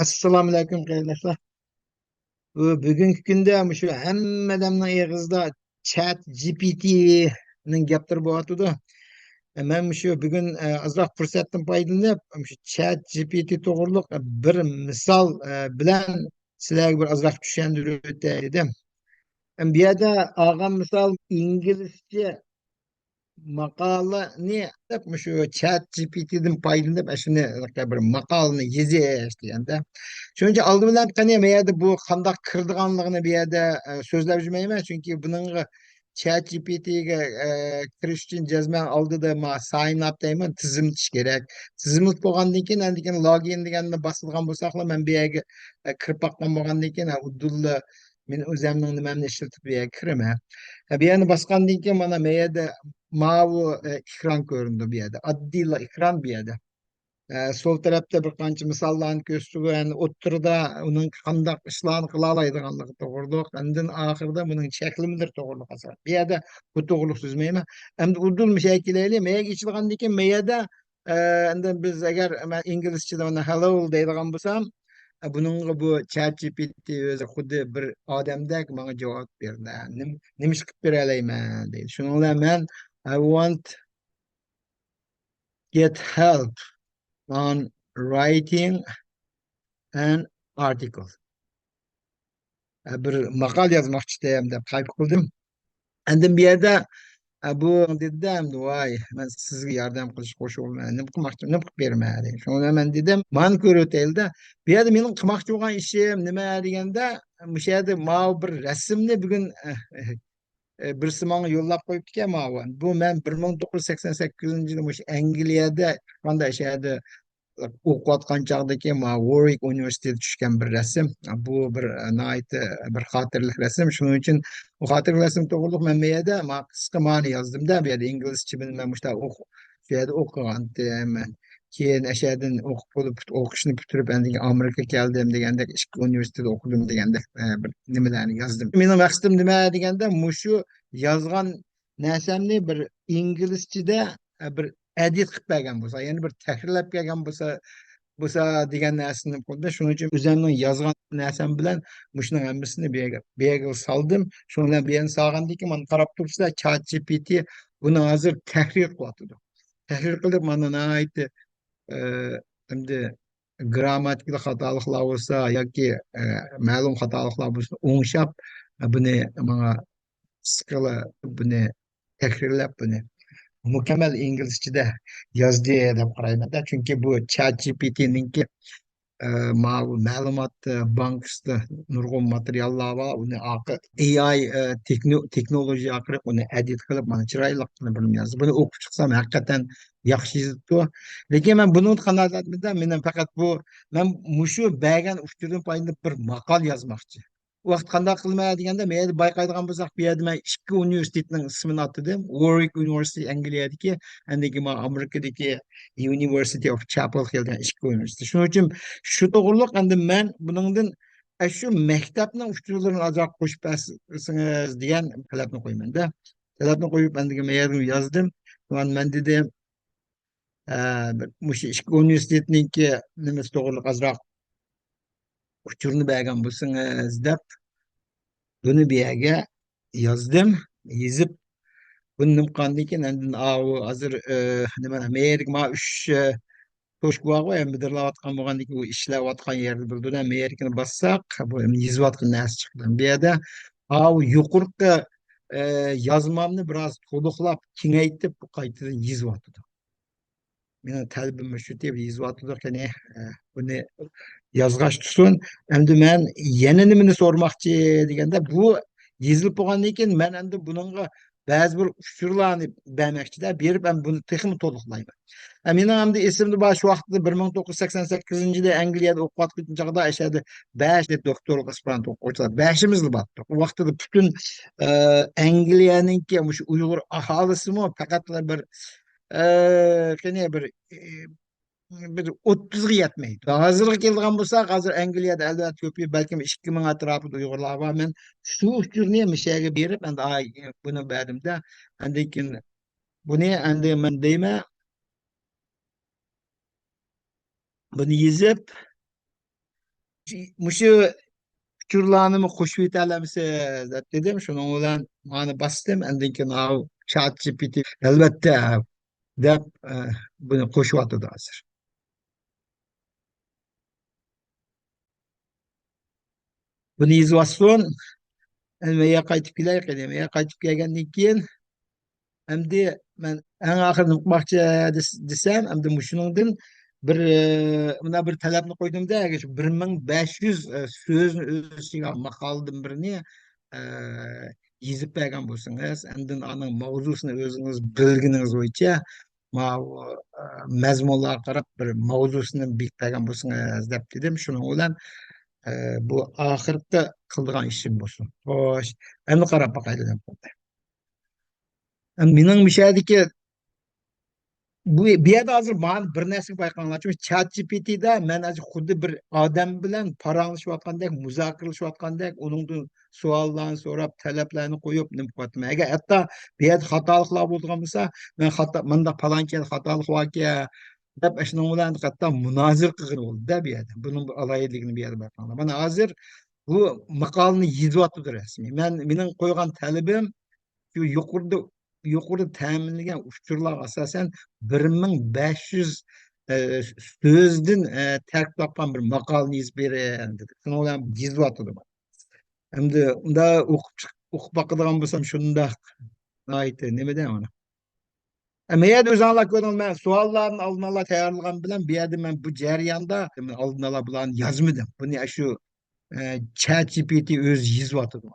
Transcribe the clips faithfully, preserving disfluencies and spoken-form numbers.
ئەسسالامۇئەلەيكۇم، قېرىنداشلار. بۇ بۈگۈنكى كۈندە مۇشۇ ھەممە ئادەمنىڭ ئېغىزىدا چات جى پى تى نىڭ گەپلىرى بولۇۋاتىدۇ. مەن مۇشۇ بۈگۈن، ئە، ئازراق پۇرسەتتىن پايدىلىنىپ، مۇشۇ چات جى پى تى توغرۇلۇق بىر مىسال، ئە، بىلەن سىلەرگە بىر ئازراق چۈشەندۈرۈپ ئۆتەي دېدىم. بۇ يەردە ئالغان مىسال ئىنگلىزچە ماقالىنى دەپ، مۇشۇ چات جى پى تى دىن پايدىلىنىپ، شۇنى بىر ماقالىنى يېزىش دېگەندە. شۇنىڭ ئۈچۈن ئالدى بىلەن قېنى، بۇ يەردە بۇ قانداق كىرىدىغانلىقىنى بۇ يەردە، ئە، سۆزلەپ يۈرمەيمەن، چۈنكى بۇنىڭغا چات جى پى تى گە، ئە، كىرىش ئۈچۈن جەزمەن ئالدىدا ما ساين ئاپ دەيمەن، تىزىملىتىش كېرەك. تىزىملىتىپ بولغاندىن كېيىن، ئاندىن كېيىن لاگىن دېگەننى باسىدىغان بولساقلا، مەن بۇ يەرگە، ئە، كىرىپ باققان بولغاندىن كېيىن، ئۇدۇللا مەن ئۆزۈمنىڭ نېمەمنى ئىشلىتىپ بۇ يەرگە كىرىمەن. ھە، بۇ يەرنى باسقاندىن كېيىن مانا بۇ يەردە ماۋۇ، ئە، ئېكران كۆرۈنىدۇ بۇ يەردە. ئاددىيلا ئېكران بۇ يەردە. ئە، سول تەرەپتە بىر قانچە مىساللارنى كۆرسىتىدۇ. يەنى ئوتتۇرىدا ئۇنىڭ قانداق ئىشلارنى قىلالايدىغانلىقى توغرۇلۇق. ئاندىن ئاخىرىدا بۇنىڭ چەكلىمىلىرى توغرۇلۇق ئاسان. بۇ يەردە بۇ توغرۇلۇق سۆزلىمەيمەن. ئەمدى ئۇدۇل مۇشۇ يەرگە كېلەيلى. مۇشۇ يەرگە ئىشلىغاندىن كېيىن، مۇ يەردە ئە، ئەمدى بىز ئەگەر مەن ئىنگلىزچىدە مانا ھېللو دەيدىغان بولسام، ئە، بۇنىڭغا بۇ چات جى پى تى ئۆزى خۇددى بىر ئادەمدەك ماڭا جاۋاب بېرىدۇ. نېمە، نېمە ئىش قىلىپ بېرەلەيمەن دەيدۇ. شۇنىڭ بىلەن مەن، I want get help on writing an article. ئە، بىر ماقالە يازماقچى ئىدىم دەپ تايپ قىلدىم. ئاندىن بۇ يەردە، ئە، بۇ دېدى-دە، ئەمدى، ۋاي، مەن سىزگە ياردەم قىلىشقا قوشۇلىمەن، نېمە قىلماقچى، نېمە قىلىپ بېرىمەن دېدى. شۇڭا مەن دېدىم، مانا كۆرۈۋېتەيلى-دە، بۇ يەردە مېنىڭ قىلماقچى بولغان ئىشىم نېمە دېگەندە، مۇشۇ يەردە ماۋۇ بىر رەسىمنى بۈگۈن، ئە، ئە، بىرسى ماڭا يوللاپ قويۇپتىكەن ماۋۇ. بۇ مەن بىر مىڭ توققۇز يۈز سەكسەن سەككىزىنچى يىلى مۇشۇ ئەنگلىيەدە، قانداق شەھەردە ئوقۇۋاتقان چاغدىكى ما ۋورۋىك ئۇنىۋېرسىتېتىدا چۈشكەن بىر رەسىم. بۇ بىر، ئە، ناھايىتى بىر خاتىرىلىك رەسىم. شۇنىڭ ئۈچۈن ئۇ خاتىرىلىك رەسىم توغرۇلۇق مەن بۇ يەردە ما قىسقا مانا يازدىم-دە، بۇ يەردە ئىنگلىزچە بىلمەن، مۇشۇنداق ئوق-، شۇ يەردە ئوقۇغانتىم. كېيىن ئەشەدىن ئوقۇپ بولۇپ، پۈت-، ئوقۇشنى پۈتتۈرۈپ، ئەندىن كېيىن ئامېرىكا كەلدىم دېگەندەك، ئىككى ئۇنىۋېرسىتېتتا ئوقۇدۇم دېگەندەك، ئە، بىر نېمىلەرنى يازدىم. مېنىڭ مەقسىتىم نېمە دېگەندە، مۇشۇ يازغان نەرسەمنى بىر ئىنگلىزچىدە، ئە، بىر ئەدىت قىلىپ بەرگەن بولسا، يەنى بىر تەھرىرلەپ بەرگەن بولسا، بولسا دېگەن نەرسىنى قىلدى. شۇنىڭ ئۈچۈن ئۆزۈمنىڭ يازغان نەرسەم بىلەن مۇشۇنىڭ ھەممىسىنى بۇ يەرگە، بۇ يەرگە سالدىم. شۇنىڭ بىلەن بۇ يەرنى سالغاندىن كېيىن مانا قاراپ تۇرۇپسىلەر، چات جى پى تى بۇنى ھازىر تەھرىر قىلىۋاتىدۇ. تەھرىر قىلىپ مانا ناھايىتى، ئە، ئەمدى گىرامماتىكىلىق خاتالىقلار بولسا ياكى، ئە، مەلۇم خاتالىقلار بولسا ئوڭشاپ، ئە، بۇنى ماڭا قىسقىلا بۇنى تەھرىرلەپ، بۇنى مۇكەممەل ئىنگلىزچىدە يازدى دەپ قارايمەن-دە. چۈنكى بۇ چات جى پى تى نىڭكى، ئە، ماۋۇ مەلۇمات، ئە، بانكىسىدا نۇرغۇن ماتېرىياللار بار. ئۇنى ئارقا-، ئېي ئاي، ئە، تېكنو-، تېخنولوگىيە ئارقىلىق ئۇنى ئەدىت قىلىپ، مانا چىرايلىق قىلىپ بۇنى يازدى. بۇنى ئوقۇپ چىقسام ھەقىقەتەن ياخشى يېزىپتۇ. لېكىن مەن بۇنىڭغا قانائەتلەنمىدىم. مېنىڭ پەقەت بۇ، مەن مۇشۇ بەرگەن ئۇچۇردىن پايدىلىنىپ بىر ماقالە يازماقچى. ئۇ ۋاقىت قانداق قىلىمەن دېگەندە، مەيلى بايقايدىغان بولساق، بۇ يەردە مەن ئىككى ئۇنىۋېرسىتېتنىڭ ئىسمىنى ئاتىدىم. ۋورۋىك ئۇنىۋېرسىتېتى ئەنگلىيەدىكى، ئەندىكى مانا ئامېرىكىدىكى يۇنىۋېرسىتېت ئوف چاپېل ھىل دېگەن ئىككى ئۇنىۋېرسىتېت. شۇنىڭ ئۈچۈن شۇ توغرۇلۇق ئەمدى مەن بۇنىڭدىن، ئە، شۇ مەكتەپنىڭ ئۇچۇرلىرىنى ئازراق قوشۇپ بەرسىڭىز دېگەن تەلەپنى قويىمەن-دە. تەلەپنى قويۇپ، ئەندىكى مەن يەردىن يازدىم. مەن، مەن دېدىم، ئە، بىر مۇشۇ ئىككى ئۇنىۋېرسىتېتنىڭكى نېمىسى توغرىلىق ئازراق ئۇچۇرنى بەرگەن بولسىڭىز دەپ، بۇنى بۇ يەرگە يازدىم. يېزىپ، بۇنى نېمە قىلغاندىن كېيىن، ئاندىن ئاۋۇ ھازىر، ئە، نېمە، مەيەردىكى ما ئۈچ، ئە، توشكا بارغۇ، ئە، مىدىرلاۋاتقان بولغاندىن كېيىن، ئۇ ئىشلەۋاتقان يەردە بىلدۇرە، مەيەردىكىنى باسساق، بۇ ئەمدى يېزىۋاتقان نەرسە چىقتى. بۇ يەردە ئاۋۇ يۇقىرىقى، ئە، يازمامنى بىراز تولۇقلاپ، كېڭەيتىپ، قايتىدىن يېزىۋاتىدۇ. مېنىڭ تەلىپىم مۇشۇ دەپ يېزىۋاتىدۇ، قېنى، ئە، بۇنى يازغاچ تۇرسۇن. ئەمدى مەن يەنە نېمىنى سورىماقچى دېگەندە، بۇ يېزىلىپ بولغاندىن كېيىن، مەن ئەمدى بۇنىڭغا بەزى بىر ئۇچۇرلارنى بەرمەكچىدە، بېرىپ، ئەمدى بۇنى تېخىمۇ تولۇقلايمەن. ئە، مېنىڭ ئەمدى ئېسىمدە بار، شۇ ۋاقىتتا بىر مىڭ توققۇز يۈز سەكسەن سەككىزىنچى يىلى ئەنگلىيەدە ئوقۇۋاتقان چاغدا، ئەشەدە بەش دوكتورلۇق ئاسپىرانت ئوقۇغۇچىلار، بەشىمىزلا بارتۇق. ئۇ ۋاقتىدا پۈتۈن، ئە، ئەنگلىيەنىڭكى مۇشۇ ئۇيغۇر ئاھالىسىمۇ پەقەتلا بىر، ئە، قېنى بىر، ئە، بىر ئوتتۇزغا يەتمەيدۇ. ھازىرغا كېلىدىغان بولساق، ھازىر ئەنگلىيەدە ئەلۋەتتە كۆپىيىپ، بەلكىم ئىككى مىڭ ئەتراپىدا ئۇيغۇرلار بار. مەن شۇ ئۇچۇرنى مۇشۇ يەرگە بېرىپ، ئەمدى، ئاي، بۇنى بەردىم-دە. ئاندىن كېيىن بۇنى ئەمدى مەن دەيمەن، بۇنى يېزىپ، مۇشۇ ئۇچۇرلارنىمۇ قوشۇۋېتەلەمسىز دەپ دېدىم. شۇنىڭ بىلەن مانا باستىم. ئاندىن كېيىن ئاۋۇ چات جى پى تى، ئەلۋەتتە، دەپ، ئە، بۇنى قوشۇۋاتىدۇ ھازىر. بۇنى يېزىۋاتسۇن. ئەمدى مەن يەنە قايتىپ كېلەي، قېنى. مەن يەنە قايتىپ كەلگەندىن كېيىن، ئەمدى مەن ئەڭ ئاخىرى نېمە قىلماقچى دېس-، دېسەم، ئەمدى مۇشۇنىڭدىن بىر، ئە، مۇنداق بىر تەلەپنى قويدۇم-دە، ئەگەر شۇ بىر مىڭ بەش يۈز، ئە، سۆزنى ئۆز ئىچىگە ئالغان ماقالىدىن بىرنى، ئە، يېزىپ بەرگەن بولسىڭىز، ئاندىن ئانىڭ ماۋزۇسىنى ئۆزىڭىز بىلگىنىڭىز بويىچە، ماۋۇ، ئە، مەزمۇنلارغا قاراپ بىر ماۋزۇسىنى بېكىتىپ بەرگەن بولسىڭىز دەپ دېدىم. شۇنىڭ بىلەن، ئە، بۇ ئاخىرقى قىلىدىغان ئىشىم بولسۇن. خوش، ئەمدى قاراپ باقايلى نېمە قىلدى. ئەمدى مېنىڭ مۇشۇ يەردىكى بۇ، بۇ يەردە ھازىر مانا بىر نەرسىگە بايقاڭلار. چۈنكى چات جى پى تىدا مەن ھازىر خۇددى بىر ئادەم بىلەن پاراڭلىشىۋاتقاندەك، مۇزاكىرىلىشىۋاتقاندەك، ئۇنىڭدىن سوئاللارنى سوراپ، تەلەپلەرنى قويۇپ، نېمە قىلىۋاتىمەن. ئەگەر ھەتتا بۇ يەردە خاتالىقلار بولىدىغان بولسا، مەن خاتا، مۇنداق پالانچى يەردە خاتالىق باركەن دەپ، ئاشۇنىڭ بىلەن ھەتتا مۇنازىرە قىلغىلى بولىدۇ-دە بۇ يەردە. بۇنىڭ بىر ئالاھىدىلىكىنى بۇ يەردە بايقاڭلار. مانا ھازىر بۇ ماقالىنى يېزىۋاتىدۇ رەسمىي. مەن، مېنىڭ قويغان تەلىپىم شۇ يۇقىرىدا، يۇقىرىدا تەمىنلىگەن ئۇچۇرلارغا ئاساسەن بىر مىڭ بەش يۈز، ئە، سۆزدىن، ئە، تەركىب تاپقان بىر ماقالىنى يېزىپ بېرىڭ دېدى. شۇنىڭ بىلەن يېزىۋاتىدۇ. ئەمدى ئۇنداق ئوقۇپ چىق-، ئوقۇپ باقىدىغان بولسام شۇنداق ناھايىتى نېمە دەيمەن ئۇنى؟ ئە، مەيەردە ئۆزۈڭلار كۆرۈڭلار، مەن سوئاللارنى ئالدىن ئالا تەييارلىغان بىلەن بۇ يەردە مەن بۇ جەرياندا مەن ئالدىن ئالا بۇلارنى يازمىدىم. بۇنى شۇ، ئە، چات جى پى تى ئۆزى يېزىۋاتىدۇ.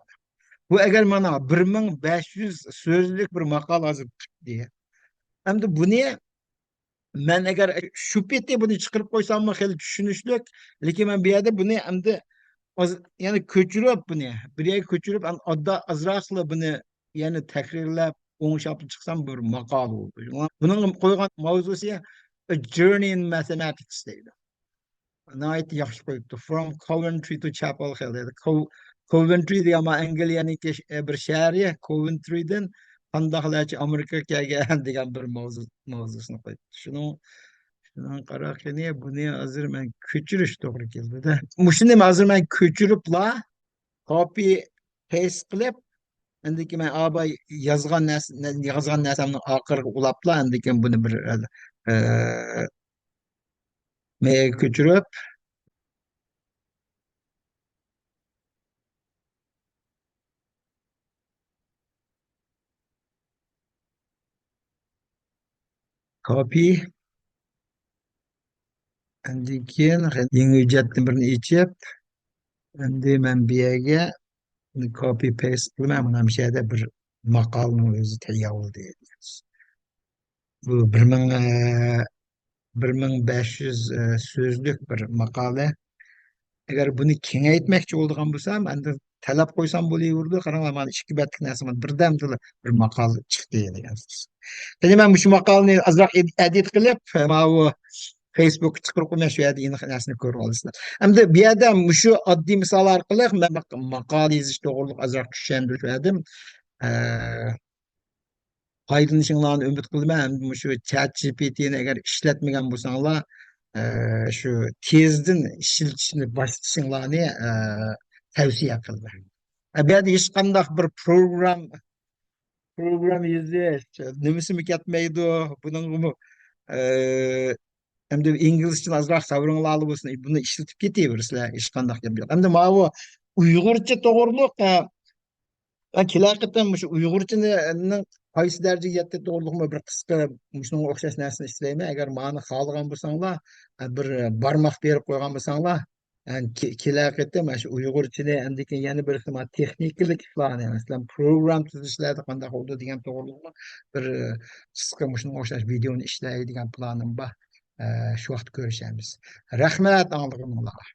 بۇ ئەگەر مانا بىر مىڭ بەش يۈز سۆزلۈك بىر ماقالە ھازىر چىقتى. ئەمدى بۇنى مەن ئەگەر شۇ پېتى بۇنى چىقىرىپ قويساممۇ خېلى چۈشىنىشلىك، لېكىن مەن بۇ يەردە بۇنى ئەمدى ئاز-، يەنە كۆچۈرۈپ بۇنى، بىر يەرگە كۆچۈرۈپ، ئەم-، ئاددا-، ئازراقلا بۇنى يەنە تەھرىرلەپ، ئوڭشاپ چىقسام بىر ماقالە بولىدۇ. بۇنىڭ قويغان ماۋزۇسى A Journey in Mathematics دەيدۇ. ناھايىتى ياخشى قويۇپتۇ. From Coventry to Chapel Hill دەيدۇ. كو-، كوۋېنترى دېگەن ما ئەنگلىيەنىڭكى ش-، بىر شەھىرى، كوۋېنترىدىن قانداقلارچە ئامېرىكىغا كەلگەن دېگەن بىر ماۋزۇ-، ماۋزۇسىنى قويۇپتۇ. شۇنىڭ، شۇنىڭ قارا قېنى، بۇنى ھازىر مەن كۆچۈرۈش توغرا كېلىدۇ-دە. مۇشۇنى ھازىر مەن كۆچۈرۈپلا، كوپى پەيست قىلىپ، ئەندىكىن مەن ئاباي يازغان نەرسە، يازغان نەرسەمنىڭ ئاخىرىغا ئۇلاپلا، ئەندىكىن بۇنى بىر، ئە، مەيگە كۆچۈرۈپ، كوپى. ئاندىن كېيىن يېڭى ھۆججەتنى بىرنى ئېچىپ، ئەمدى مەن بۇ يەرگە كوپى پەيست قىلىمەن. مانا مۇشۇ يەردە بىر ماقالىنىڭ ئۆزى تەييار بولدى. بۇ بىر مىڭ، ئە، بىر مىڭ بەش يۈز، ئە، سۆزلۈك بىر ماقالە. ئەگەر بۇنى كېڭەيتمەكچى بولىدىغان بولسام، ئەمدى تەلەپ قويسام بولۇۋېرىدۇ. قاراڭلار، مانا ئىككى بەتلىك نەرسە، مانا بىردەمدىلا بىر ماقالە چىقتى دېگەن سۆز. قېنى، مەن مۇشۇ ماقالىنى ئازراق ئېد-، ئېدىت قىلىپ، ماۋۇ فېيسبۇكقا چىقىرىپ قويىمەن، شۇ يەردە ئېنىق نەرسىنى كۆرۈپ ئالىسىلەر. ئەمدى بۇ يەردە مۇشۇ ئاددىي مىسال ئارقىلىق مەن ماق-، ماقالە يېزىش توغرۇلۇق ئازراق چۈشەندۈرۈپ بەردىم. ئە، پايدىلىنىشىڭلارنى ئۈمىد قىلىمەن. ھەم مۇشۇ چات جى پى تىنى ئەگەر ئىشلەتمىگەن بولساڭلار، ئە، شۇ تېزدىن ئىشلىتىشنى باشلىشىڭلارنى، ئە، تەۋسىيە قىلىمەن. ئە، بۇ يەردە ھېچقانداق بىر پروگرام، پروگرام يېزىش نېمىسىمۇ كەتمەيدۇ. بۇنىڭغىمۇ، ئە، ئەمدى ئىنگلىزچىنى ئازراق سەۋرىڭلارلا بولسۇن، بۇنى ئىشلىتىپ كېتىۋېرىسىلەر، ھېچقانداق گەپ يوق. ئەمدى ماۋۇ ئۇيغۇرچە توغرۇلۇق، ئە، مەن كېلەر قېتىم مۇشۇ ئۇيغۇرچىنىڭ قايسى دەرىجىگە يەتتى توغرۇلۇقمۇ بىر قىسقا مۇشۇنىڭغا ئوخشاش نەرسىنى ئىشلەيمەن. ئەگەر مانا خالىغان بولساڭلار، بىر بارماق بېرىپ قويغان بولساڭلار، يەنى كې-، كېلەر قېتىم مانا شۇ ئۇيغۇرچىنى ئەمدىكىن يەنە بىر خىل تېخنىكىلىق ئىشلارنى، مەسىلەن، پروگرام تۈزۈشلەردە قانداق بولىدۇ دېگەن توغرۇلۇقمۇ بىر قىسقا مۇشۇنىڭغا ئوخشاش ۋىدېئونى ئىشلەي دېگەن پىلانىم بار. ئە، شۇ ۋاقىت كۆرۈشەرمىز. رەھمەت ئاڭلىغىنىڭلارغا.